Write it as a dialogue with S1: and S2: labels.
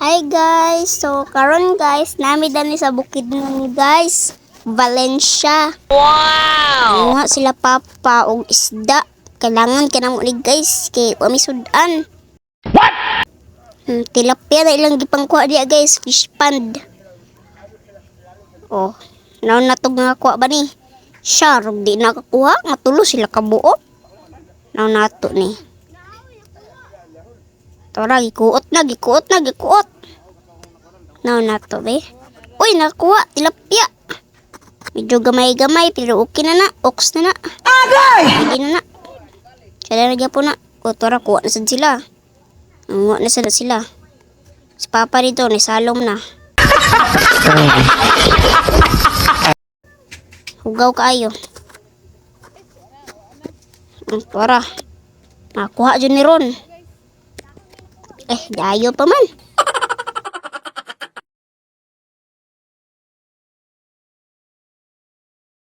S1: Hi guys! So karon guys, nami dani sa bukid ni guys, Valencia.
S2: Wow!
S1: Nga sila papa og isda. Kailangan kanamo ni guys kay wa mi sudan.
S2: What?
S1: Tilapia na ilang gipangkuha diya guys, fish pond. Oh, naon na tog nga kuha ba ni? Siya, rog di nakakuha, nga tulo sila kabuo. Naon nato ni. Tora, gikuot na, gikuot na, gikuot. Naon nato be. Uy, nakuha, tilapia. Medyo gamay-gamay, pero okay na na, oks na na.
S2: Agay!
S1: Hindi na na. Kaya na gyapon na. O, tora, kuha na sad sila. Nguha na sad sila. Si Papa dito, nisalom na. Hugaw kaayo. Tora. Nakuha dyan ni Ron. Eh, dayo pa man.